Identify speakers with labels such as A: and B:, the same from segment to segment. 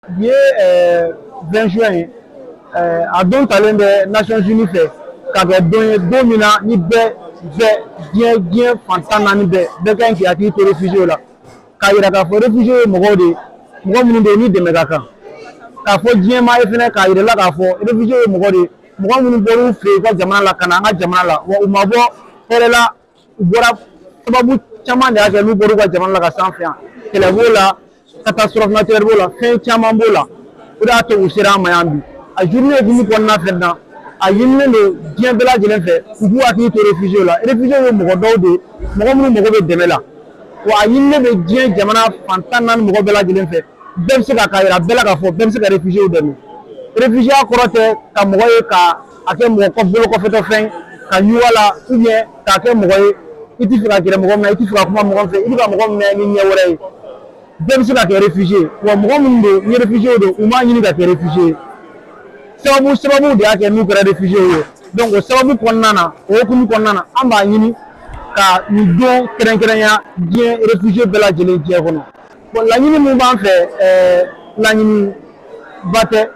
A: Bi ye 20 juin ye, a don talen bɛ Nations Unies fɛ ka kɛ don ye, don min na ni bɛɛ bɛ diɲɛ fan 14 bɛɛ ka ɲi k'i hakili to réfugiés la, k'a yira k'a fɔ réfugiés ye mɔgɔw de ye, mɔgɔ minnu bɛ yen ni dɛmɛ ka kan. K'a fɔ diɲɛ maa ye fɛnɛ, k'a yira la k'a fɔ réfugiés ye mɔgɔ de ye, mɔgɔ minnu bɔr'u fɛ yen u ka jamana la ka na an ka jamana la, wa u ma bɔ hɛrɛ la, u bɔra sababu caman de y'a kɛ n'u bɔr'u ka jamana la ka s'an fɛ yan. Kɛlɛ b'o la, catastrophe naturelle b'o la, fɛn caman b'o la, o de y'a to u sera an ma yan bi. A journée hukumu kɔnɔna fɛnɛ na, a ɲinilen don diɲɛ bɛɛ lajɛlen fɛ u k'u hakili to réfugiés la. Réfugiés ye mɔgɔ dɔw de ye, mɔgɔ minnu mago bɛ dɛmɛ la, wa a ɲinilen bɛ diɲɛ jamana fan 14 mɔgɔ bɛɛ lajɛlen fɛ, bɛɛ bɛ se ka k'a yira bɛɛ la k'a fɔ bɛɛ bɛ se ka réfugiés dɛmɛ. Réfugié kɔrɔ tɛ ka mɔgɔ ye ka a kɛ mɔgɔ bolo kɔfɛtɔ fɛn ka ɲugu a la, ou bien k'a kɛ mɔgɔ ye i tɛ fɛ ka gɛrɛ mɔgɔ min na, i tɛ fɛ ka kuma mɔgɔ fɛ, i bɛ ka mɔgɔ minɛ ni ɲɛ wɛrɛ ye. Bɛɛ bɛ se ka kɛ réfugié, wa mɔgɔ minnu don ni réfugié don, u m'a ɲini ka kɛ réfugié ye, sababu de y'a kɛ n'u kɛra réfugié ye. Donc o sababu kɔnɔna na, o hukumu kɔnɔna na, an b'a ɲini ka nin don kɛrɛnkɛrɛnya diɲɛ réfugié bɛɛ lajɛlen diɲɛ kɔnɔ. Bon, laɲini min b'an fɛ, laɲiniba tɛ,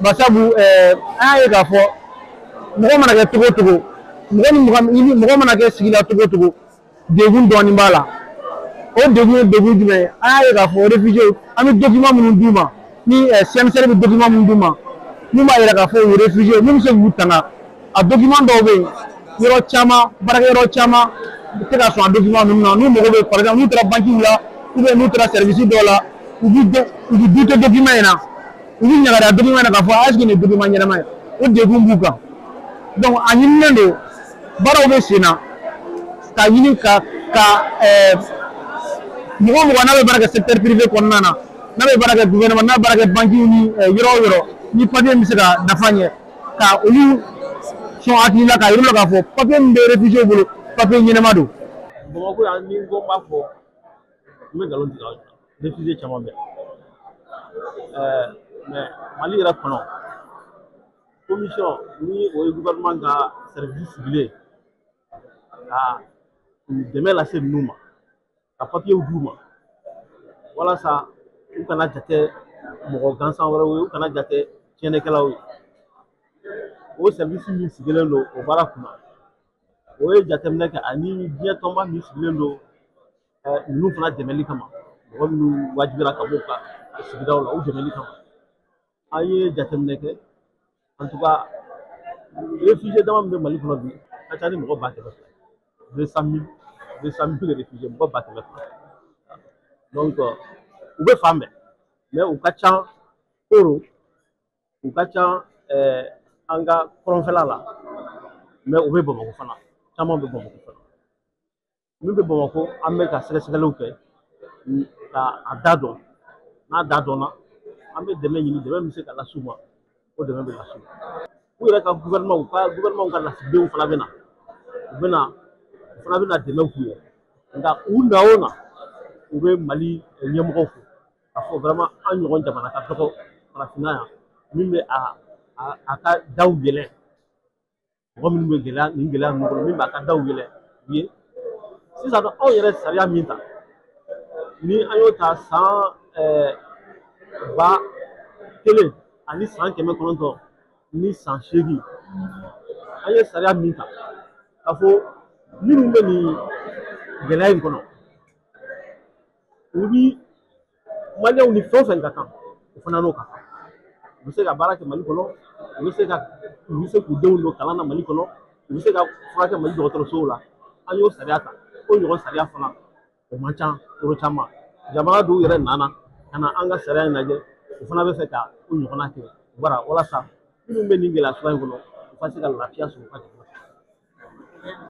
A: basabu an y'a ye k'a fɔ mɔgɔ mana kɛ cogo o cogo, mɔgɔ ni mɔgɔ mɔgɔ mana kɛ sigi la cogo o cogo, degun dɔɔnin b'a la. O degun ye degun jumɛn ye? An y'a ye k'a fɔ réfugié, an bɛ document minnu d'u ma, ni CMCR bɛ document minnu d'u ma, mun b'a yira k'a fɔ u ye réfugié, mun bɛ se k'u tanga, a document dɔw bɛ yen, yɔrɔ caman, baarakɛyɔrɔ caman tɛ ka sɔn a document ninnu na. N'u mago bɛ, par exemple n'u taara banque la, ou bien n'u taara service dɔw la, u bɛ douter document in na, u bɛ ɲagariya document in na k'a fɔ est ce que nin ye document ɲɛnama ye. O degun b'u kan. Donc a ɲinilen don, baaraw bɛ sen na k'a ɲini ka mɔgɔ o mɔgɔ n'a bɛ baara kɛ secteur privé kɔnɔna na, n'a bɛ baara kɛ gouvernement, n'a bɛ baara kɛ banque ni yɔrɔ o yɔrɔ, ni papier min bɛ se ka nafa ɲɛ, ka olu sɔn hakili la k'a yir'u la k'a fɔ papier min bɛ réfugié bolo, papier ɲɛnama don.
B: Bamakɔ yan, ni n ko n b'a fɔ, n bɛ nkalon tigɛ aw ɲɛna, réfugié caman bɛ yan, mais Mali yɛrɛ kɔnɔ, commission ni o ye gouvernement ka service sigilen ka dɛmɛ lase ninnu ma, ka papiyew d'u ma walasa u kana jate mɔgɔ gansan wɛrɛw ye, u kana jate tiɲɛnikɛlaw ye. O service min sigilen don o baara kunna, o ye jateminɛ kɛ ani diɲɛ tɔnba min sigilen don ninnu fana dɛmɛli kama, mɔgɔ minnu wajibiyara ka bɔ u ka sigidaw la, u dɛmɛli kama. An ye jateminɛ kɛ, en tout cas réfugié dama min bɛ Mali kɔnɔ bi ka ca ni mɔgɔ 200,000, 200 000 réfugiés, mɔgɔ 200,000. Donc u bɛ fan bɛɛ, mais u ka ca Koro, u ka ca an ka kɔrɔnfɛla la, mais u bɛ Bamakɔ fana, caman bɛ Bamakɔ fana. Min bɛ Bamakɔ, an bɛ ka sɛgɛsɛgɛliw kɛ ka a da dɔn. N'a da dɔnna, an bɛ dɛmɛ ɲini, dɛmɛ min bɛ se ka las'u ma, o dɛmɛ bɛ las'u ma. U yɛrɛ ka gouvernement, u ka gouvernement ka lasigidenw fana bɛ na, u bɛ na, u fana bɛ na dɛmɛ k'u ye. Nka u na o na, u bɛ Mali ɲɛmɔgɔw fo k'a fɔ vraiment an ɲɔgɔn jamana ka dɔgɔ farafinna yan min bɛ a ka daw yɛlɛ mɔgɔ minnu bɛ gɛlɛya nin gɛlɛya ninnu kɔnɔ, min b'a ka daw yɛlɛ u ye. Sisan nɔ, anw yɛrɛ sariya min ta, ni an y'o ta san 1980, an ye sariya min ta k'a fɔ minnu bɛ nin gɛlɛya in kɔnɔ, u ni maliyɛnw ni fɛn o fɛn ka kan, o fana n'o ka kan. U bɛ se ka baara kɛ Mali kɔnɔ, u bɛ se k'u denw don kalan na Mali kɔnɔ, u bɛ se ka furakɛ Mali dɔgɔtɔrɔsow la. An y'o sariya ta. O ɲɔgɔn sariya fana, o man ca yɔrɔ caman. Jamana dɔw yɛrɛ nana ka na an ka sariya in lajɛ, u fana bɛ fɛ ka o ɲɔgɔnna kɛ bara walasa minnu bɛ nin gɛlɛya sugu in kɔnɔ, u ka se ka lafiya sɔrɔ u ka jamana kɔnɔ.